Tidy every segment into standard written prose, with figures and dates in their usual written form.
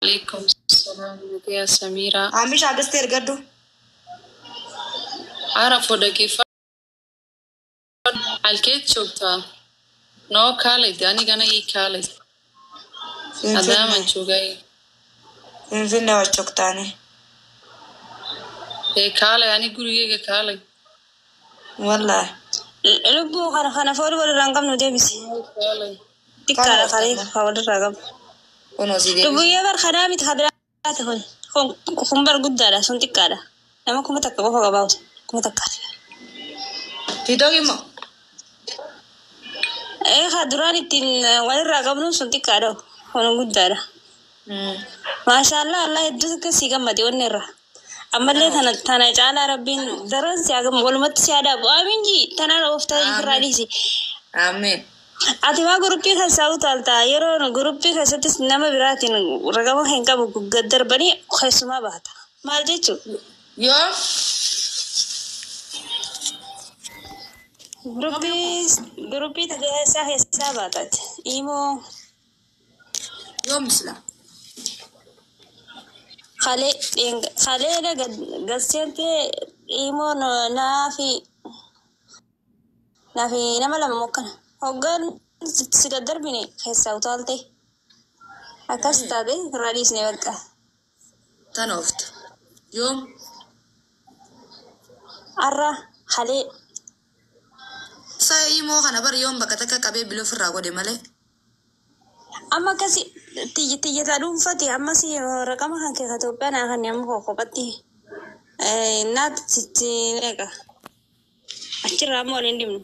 Alaikum salaam. Nagaya Samiraa. Haamisha agasti ergadhu. Arafo dhaggeeffadhu. Halkeet joogtaa? Noo kaalay de anigana ii kaalay. Adaaman Finfinne. joogay. Finfinne waa joogtaani. Ee kaalay ani gurigeyga kaalay. Wallaahi. Lubbuu kana kana foon walirraa hin qabnu deebisi. Kaalay. Xiqqaadha kalee kan walirraa qabnu. Kunoo si deebisi. Lubbuyyee bar kanaa miti kan biraati kun. Kun bar guddaadha sun xiqqaadha. Nama 1000 qofa qabaatu. 1000. Tiitook immoo. Ee kan duraan ittiin walirraa qabnu sun xiqqaadha. Kun guddaadha. Maashaallah Allah hedduu takka sii gammade wanni irra. Ammallee tana tana caalaa rabbiin daran si haa gammu walumatti si haa dhaabu. Amiin ji tanaan ooftaa ofirraa Amiin. dhiisi. Amiin. Ati maa guruppii keessaa utaaltaa yeroo guruppii keessattis nama biraatiin ragama hin qabu gad darbanii keessumaa baata. Maal jechuun? Yoo. Guruppii guruppii keessaa keessaa baataati. Imoo Yoo misla. kalee kaleedha gad seentee imoo naafi naafi nama lama mokkana. Hoggaan si gad darbine keessaa utaalte. Akkas taate irraa dhiisne bakka. Tan oofta. Yoom. Har'a kalee Sa imoo kana bar yoom bakka takka qabee biloo ofirraa godhe malee. Amma akkasi xiyyataa dhuunfati ammas raqama kan kee Itoophiyaa naa kan amma kophatti naatti sitti neeqa achirraa amma waliin dhimnu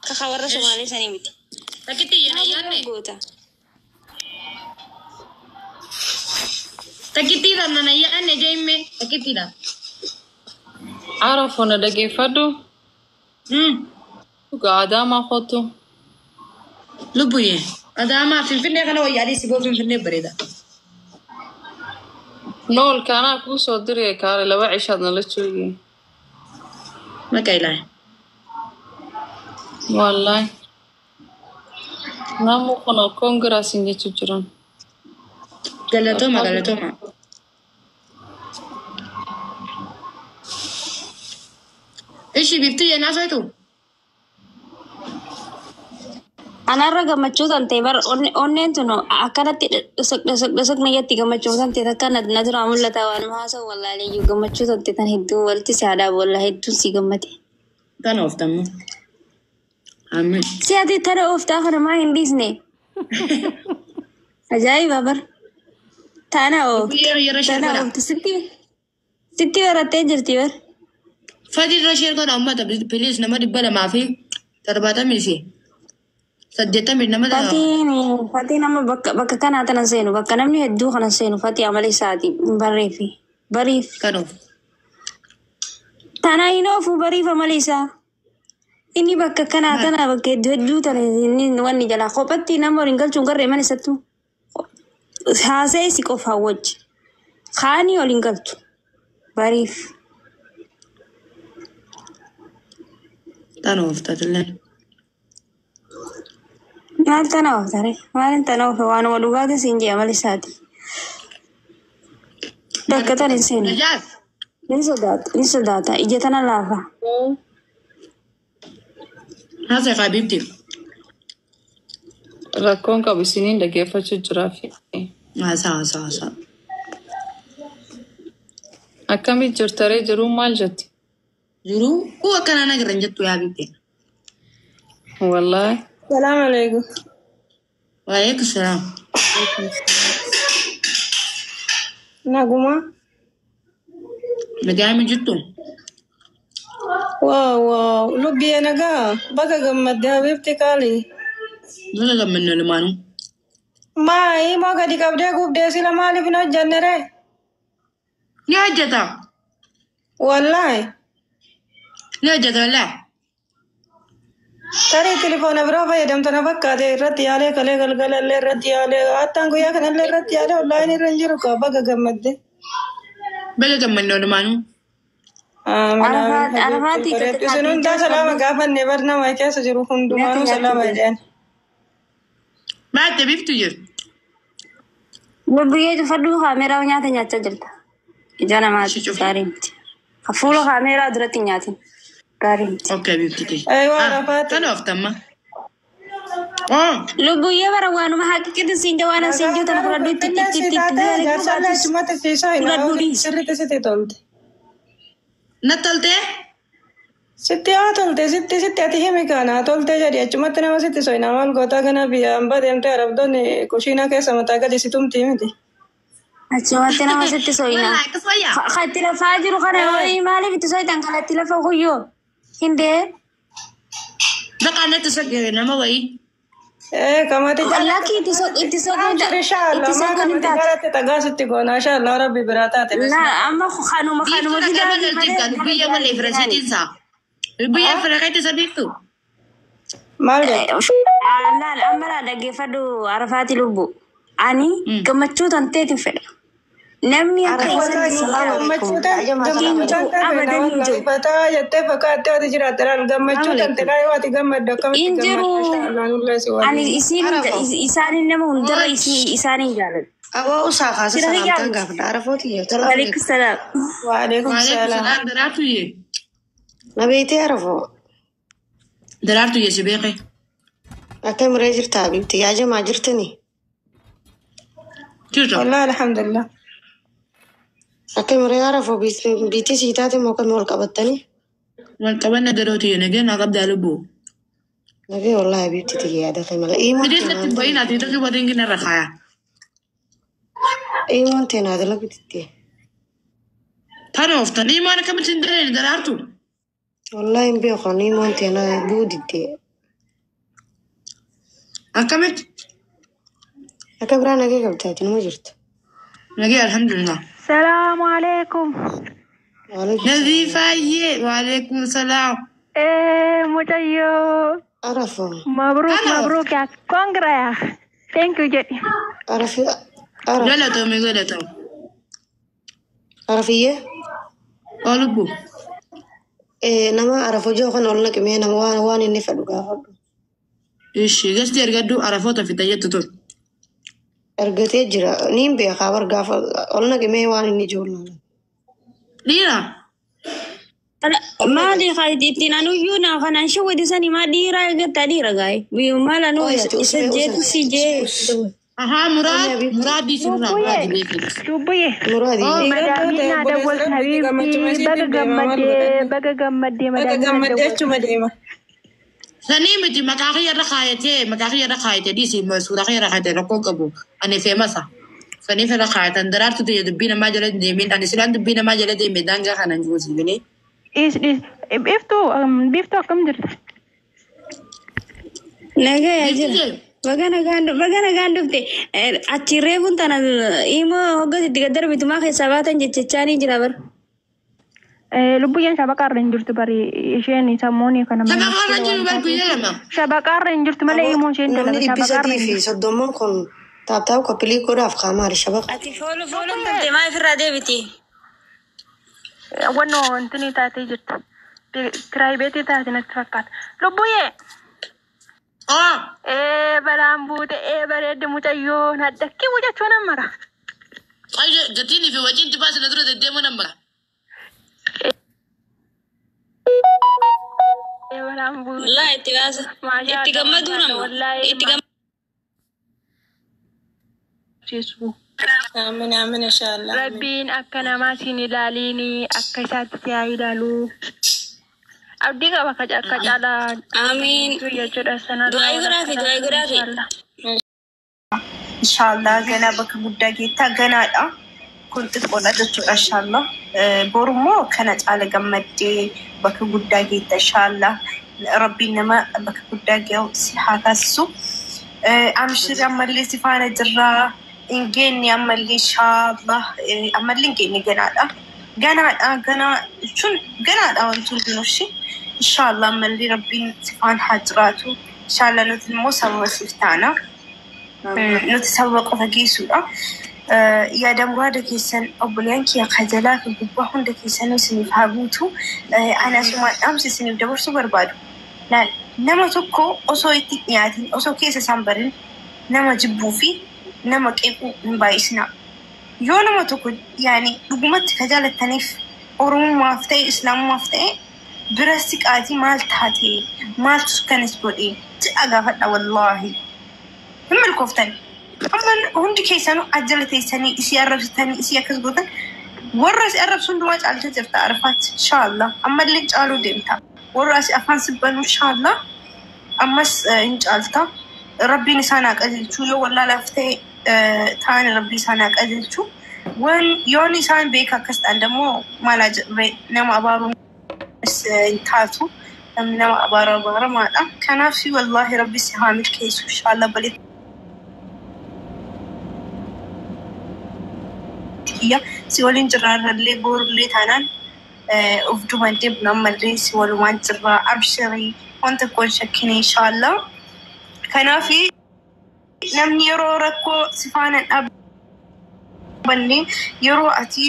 kaka warra Somaalee sanii miti. Takkitti yana yaanne. Goota. Takkittiidhaan nana yaanne jeemme takkittiidhaan. Arafo na dhaggeeffadhu. Dhugaa Adaamaa kootu. Lubbuyyee. Adaamaa Finfinnee kana wayyaa dhiisi boo Finfinnee bareeda. Nool kaanaa kuu soo diraya kaalay laba cishaad nala joogay. Maka ilaahi. Wallaahi. Namni kun koongiraasin jechuu jiran. Galatooma galatooma. Ishi bifti yennaa soitu. Anarra gammachuu tan ta'e bar onneen tun akkanatti dhusuk dhusuk dhusuk nayyatti gammachuu tan ta'e takka na duraa mul'ata waan haasa'u wallaaleeyyuu gammachuu tan ta'e tan hedduu walitti si haadhaa wallaa hedduun si gammade. Tan ooftammu. Amiin. Si ati tana ooftaa kana maa hin dhiisne? Ajaa'iba bar. Tana oofte. Yeroo ishee Tana godha. oofte sitti sitti barattee jirti bar. Fadii irra ishee godha uummata piliis nama 288 nama. Fatiin fatiin amma bakka bakka kanaa tana seenu bakka namni hedduu kana seenu fatii amala isaati hin barreefi bariif. Kan oofu. Tana hin oofu bariif amala isaa. Inni bakka kanaa tana bakka hedduu hedduu tana inni wanni jalaa kophatti nama waliin galchuun garree mana isattu haasa'e si qofaa wajji. Kaanii waliin galchu bariif. Tan ooftatillee. Maal tana ooftare? Maalin tana oofe waanuma dhugaatii siin jee amala isaati. Bakka tana hin seenu. Najaat. Ni sodaata ni sodaata ija tana laafa. Haasa'e habiibti. Rakkoon qabu isiniin dhaggeeffachuu jiraa fi. Haasaa haasaa haasaa. Akkamii jirtaree jiruu maal jetti? Jiruu kuu akkanaa nagarra hin jettu yaa habiibti. Wallaahi. Salaam alaikum. Waalaikum salaam. Naguma. Nagaa jirtu. Waaw waaw lubbiye nagaa baga gammadde habibti qaali. Baga gammanne lumaanuu. Maa himoo gadi qabdee gubdee sila maaliif hin hojjanne ree? Ni hojjeta. Wallaahi. Ni hojjeta wallaahi. Tarii tilifoona biroo fayyadamtu na fakkaate irratti yaalee kalee galgalallee irratti yaalee hattaan guyyaa kanallee irratti yaalee wallaahi irra hin jiru kaa baga gammadde. Baga gammanne lumaanuu. Amiin amiin Arafaati habibti bareeddu isin hundaa salaama gaafanne bar nama keessa jiru hundumaanuu salaama jedhan. Maatte biftu jiru. Lubbuyyee cufadhu kaameeraa nyaata nyaachaa jirta. Ija namaati gaarii miti. Fuula kaameeraa duratti hin nyaatin. Gaarii miti. Okay, biifti. Aywa Arafaati. Tan ooftamma. Oh, Lubbuyyee bara waanuma haqiqiti siin jawaan siin jiru tana fudhadhu itti itti itti itti Jaarsallee achumatti siisaa hin Fudhadhu dhiisi. sirriitti sitti tolte. na toltee? Sitti haa tolte sitti sitti ati himi kana haa tolte jedhi achumatti nama sitti soyna maal gootaa kana biyya hambaa deemtee arabdoonni kushiinaa keessa mataa gadi si tumtii miti. Achumatti nama sitti soyina. Wallaahi akkas wayyaa. Kan itti lafaa jiru kana wayii maaliif itti soyitan kan itti lafa kuyyoo? Hindee. Bakka natti soqee nama wayii. Ee kamati Lakki itti itti soquun Inshallah itti maa soquun hin kamati taatu. jaalatti dhagaa sitti goona inshallah rabbi biraa taate. Laa amma kanuma kanuma Biiftuu fidaa dhaqaa galtiin kan biyya malee firasiitiin isaa. Biyya firaqeetti isa biiftu. Maal jedhu? Laal amma laa dhaggeeffadhu Arafaati lubbu. Ani gammachuu tanteetiin fedha. Namni akka isatti Gammachuu abadan hin jiru. Fataa jettee fakkaattee ati jiraatte laal gammachuu tante laa yoo ati gammaddu akkamitti Hin jiru. gammaddu inshallah nullee si Ani waliin. isiin isaanin nama hundarra isaanin jaaladha. Aboo usaa kaasa Sira salaamtaan hiyyaa. gaafadha. Arafooti yoo tola. Waalaikum salaam. Waalaikum Waalaikum salaam. salaam daraartuyyee. Na beektee Arafoo. Daraartuyyee si beekee. Akka miree jirta Habiibti. Yaa jamaa jirtani. Jirta. Wallahi alhamdulillah. Akka miree Arafoo biitii sii taate moo kamii wal qabattanii? Wal qabanna darootiyyee nageen naa qabdaa lubbuu. Nagee wallahi Habiibti tiyya yaada kee mala. Iimoon Fidee natti hin bahin ati tokko batiin gina irra kaayaa. Iimoon teenaa dalagu diddee. Tan ooftan imaan akkamitti hin daleen daraartu. Wallahi hin beeku iimoon teenaa bu'uu diddee. Akkamitti? Akka biraa nagee qabdaati nama jirtu. Nagee alhamdulillah. Salaamu alaikum. Waalaikum salaam. Naziifaayyee waalaikum salaam. Mucayyoo. Arafoo. Mabruuk Hello. mabruuk yaa congra yaa. Thank you jedhi. Arafi Araf Galatoomi galatoomi. Arafiyyee. Oo lubbuu. Nama Arafoo jiru kana ol naqimee nama waan waan inni fedhu gaafadhu. Ishi gasti ergaddu arafoota fixa jettu tun. Ergatee jira. Niin beekaa bar gaafa ol naqimee waan inni jiru laala. Dhiira. Maali ittiin anuyyuu naa kanaan shawwati sani maa dhiiraa eeggattaa dhiira gaa'e. Maal anuu Ooyati isa usee jeetu usee. si jee. Ahaa muraad Habiibti. muraadii sirraa Lubbuyyee. muraadii beekee. Lubbuyyee. Muraadii. Oo Madaamiin naa Obboleessa dawwalti rabbiitti gammachuu habiibti. Baga isiitti deema maal gammaddee godhanne? baga gammaddee Baga madaamiin naa gammaddee dawwalti. achuma deema. Sanii miti maqaa kiyya irra kaayatee maqaa kiyya irra kaayatee dhiisi suuraa kiyya irra kaayatee rakkoo qabu ani feemasa. Saniif irra kaayatan daraartu ta'e dubbii namaa jala deemeen ani silaan dubbii namaa jala deeme daangaa kanan jiru sibilee. Dhiis dhiis. Biiftuu biiftuu akkam jirta? Nagaa jira. Baga nagaan dhufte achi reefuun tana immoo hoggas itti gad darbitu maa keessaa baatan jechaanii jira bara. Lubbuyyeen shabaqaarra hin jirtu bari isheen sammuun kana Shabaqaarra hin jiru bari guyyaa lama. Shabaqaarra hin jirtu malee immoo isheen Namni dalaga dhibbi shabaqaarra sadii hin fi jirtu. soddomman kun taaptaap koppilii godhaaf qaamaadha shabaqa. Ati foolu fooluun turte maa ofirraa deebiti? Wannoo wanti taatee jirti. Piraayiveetii taate natti fakkaata. Lubbuyyee. Oo. Ee balaan buute ee bareedde mucayyoon haddakkii mucachuu nan mara. Ayyo gatiin fi wajiin tibaa sana dura deddeemuu nan mara. Ee balaan buute. Wallaahi itti baasa. Maashaa Itti gammaduu nama. Wallaahi Itti gammachiisu. Aamin aamin inshallah. Rabbiin akka namaa siin ilaaliini akka isaatti si haa ilaalu. Abdii qaba akka caalaa Amiin. jechuudha sanarraa. Du'aa godhaafi du'aa godhaafi. Inshallah ganaa bakka guddaa geettaa ganaadha. Kun xiqqoodha jechuudha inshallah. Borummoo kana caala gammaddee bakka guddaa geetta inshallah. Rabbiin nama bakka guddaa gahu si haa taasisu. Amshiri ammallee si faana jirraa. Hin geenye ammallee inshallah. Ammallee hin geenye ganaadha. Ganaadha ganaa jechuun ganaadha wanti hundinuu ishee. Inshallah ammallee rabbiin si faana haa jiraatu. Inshallah nuti immoo sababa siif taana. Nuti sababa qofa geessuudha. Yaada muraada keessan obboleeyyan kiyya kajalaa fi gubbaa hunda keessanuu isiniif haa guutu. Ani asumaan dhaamsa isiniif dabarsuu barbaadu. Nama tokko osoo itti dhiyaatin osoo keessa isaan barin nama jibbuu fi Nama qeequu hin baay'isinaa. Yoo nama tokko yaani dhugumatti ka jaalattaniif Oromummaaf ta'e Islaamummaaf ta'e bira siqaatii maal taate maaltu kanas godhe jedha gaafadha wallaahi. Hin milkooftan. Amma hundi keessanuu ajjala teessanii isii arrabsitanii isii akkas gootan, warra si arrabsu hundumaa caaltee jirta Arfaatti, inshaallah. Ammallee caaluu deemta. Warra asii afaan sibbanuu, inshaallah, ammas hin caalta. Rabbiin isaan haa qajeelchuu, yoo wallaalaaf ta'e ta'an rabbi isaan haa qajeelchuu. Waan yoon isaan beeka akkas ta'an dammoo maal jedhee nama abaaruun hin taatu. Namni nama abaara abaaramaadha. Kanaaf wallaahi rabbi si haa milkeessu inshaallah balee kiyya, si waliin jirraarrallee boorullee taanaan of duuban deemnu, ammallee si walumaan jirraa, abshirii, wanta tokko hin shakkine inshaallah. Kanaaf namni yeroo rakkoo si faana hin dhaabbanne yeroo ati